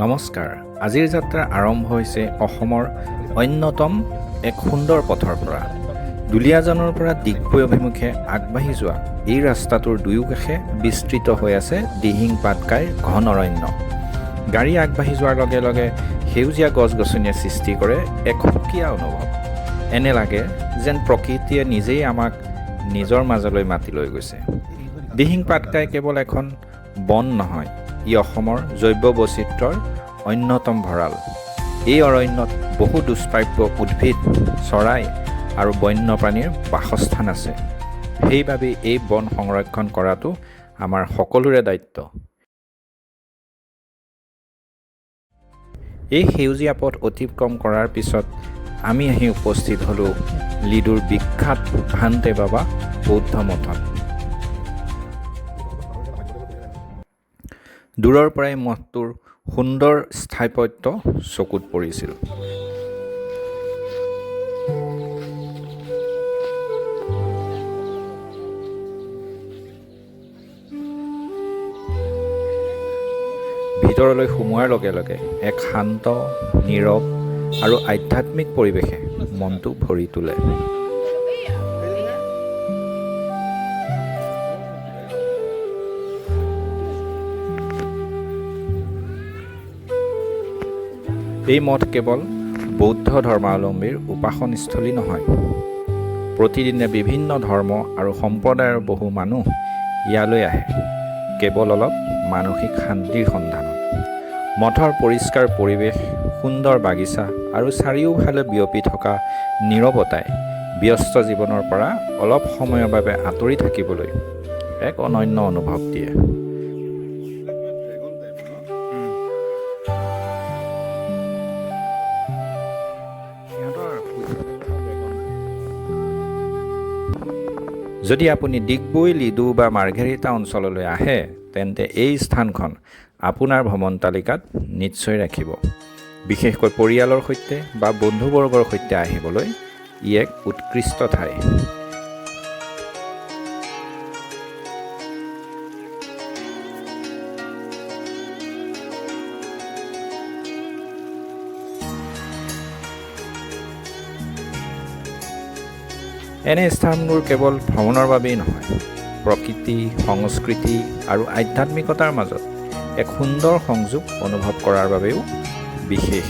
নমস্কাৰ। আজিৰ যাত্ৰা আৰম্ভ হৈছে অসমৰ অন্যতম এক সুন্দৰ পথৰ পৰা। দুলীয়াজানৰ পৰা ডিগবৈ অভিমুখে আগবাঢ়ি যোৱা এই ৰাস্তাটোৰ দুয়োকাষে বিস্তৃত হৈ আছে দিহিং পাটকাইৰ ঘন অৰণ্য। গাড়ী আগবাঢ়ি যোৱাৰ লগে লগে সেউজীয়া গছ গছনিয়ে সৃষ্টি কৰে এক সুকীয়া অনুভৱ। এনে লাগে যেন প্ৰকৃতিয়ে নিজেই আমাক নিজৰ মাজলৈ মাতি লৈ গৈছে। দিহিং পাটকাই কেৱল এখন বন নহয়, ই অসমৰ জৈৱ বৈচিত্ৰ্যৰ অন্যতম ভঁৰাল। এই অৰণ্যত বহু দুষ্প্ৰাপ্য উদ্ভিদ, চৰাই আৰু বন্যপ্ৰাণীৰ বাসস্থান আছে। সেইবাবেই এই বন সংৰক্ষণ কৰাটো আমাৰ সকলোৰে দায়িত্ব। এই সেউজীয়া পথ অতিক্ৰম কৰাৰ পিছত আমি আহি উপস্থিত হ'লোঁ লিডুৰ বিখ্যাত ভান্তে বাবা বৌদ্ধ মঠত। দূৰৰ পৰাই মঠটোৰ সুন্দৰ স্থাপত্য চকুত পৰিছিল। ভিতৰলৈ সোমোৱাৰ লগে লগে এক শান্ত, নীৰৱ আৰু আধ্যাত্মিক পৰিৱেশে মনটো ভৰি তোলে। এই মঠ কেৱল বৌদ্ধ ধৰ্মাৱলম্বীৰ উপাসনস্থলী নহয়, প্ৰতিদিনে বিভিন্ন ধৰ্ম আৰু সম্প্ৰদায়ৰ বহু মানুহ ইয়ালৈ আহে কেৱল অলপ মানসিক শান্তিৰ সন্ধানত। মঠৰ পৰিষ্কাৰ পৰিৱেশ, সুন্দৰ বাগিচা আৰু চাৰিওফালে বিয়পি থকা নীৰৱতাই ব্যস্ত জীৱনৰ পৰা অলপ সময়ৰ বাবে আঁতৰি থাকিবলৈ এক অনন্য অনুভৱ দিয়ে। যদি আপুনি ডিগবৈ, লিডু বা মাৰ্ঘেৰিটা অঞ্চললৈ আহে, তেন্তে এই স্থানখন আপোনাৰ ভ্ৰমণ তালিকাত নিশ্চয় ৰাখিব। বিশেষকৈ পৰিয়ালৰ সৈতে বা বন্ধুবৰ্গৰ সৈতে আহিবলৈ ই এক উৎকৃষ্ট ঠাই। এনে স্থানবোৰ কেৱল ভ্ৰমণৰ বাবেই নহয়, প্ৰকৃতি, সংস্কৃতি আৰু আধ্যাত্মিকতাৰ মাজত এক সুন্দৰ সংযোগ অনুভৱ কৰাৰ বাবেও বিশেষ।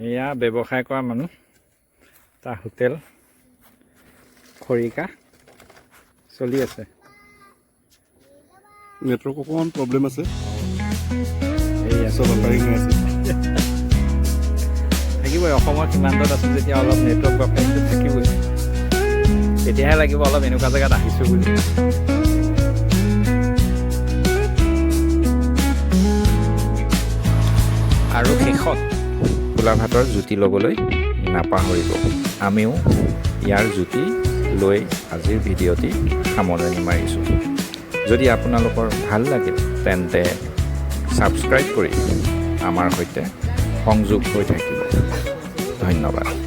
এয়া ব্যৱসায় কৰা মানুহ, তাৰ হোটেল খৰিকা চলি আছে। নেটৱৰ্ক অকণমান প্ৰব্লেম আছে। এয়া চব বাফাৰিং হৈ আছে। থাকিবই, অসমৰ সীমান্তত আছোঁ যেতিয়া অলপ নেটৱৰ্ক বাফাৰিংটো থাকিবই। তেতিয়াহে লাগিব অলপ এনেকুৱা জেগাত আহিছোঁ বুলি। আৰু শেষত পোলা ভাতৰ জুতি ল'বলৈ নাপাহৰিব। আমিও ইয়াৰ জুতি লৈ আজিৰ ভিডিঅ'টি সামৰণি মাৰিছোঁ। যদি আপোনালোকৰ ভাল লাগিল, তেন্তে ছাবস্ক্ৰাইব কৰি আমাৰ সৈতে সংযোগ হৈ থাকিব। ধন্যবাদ।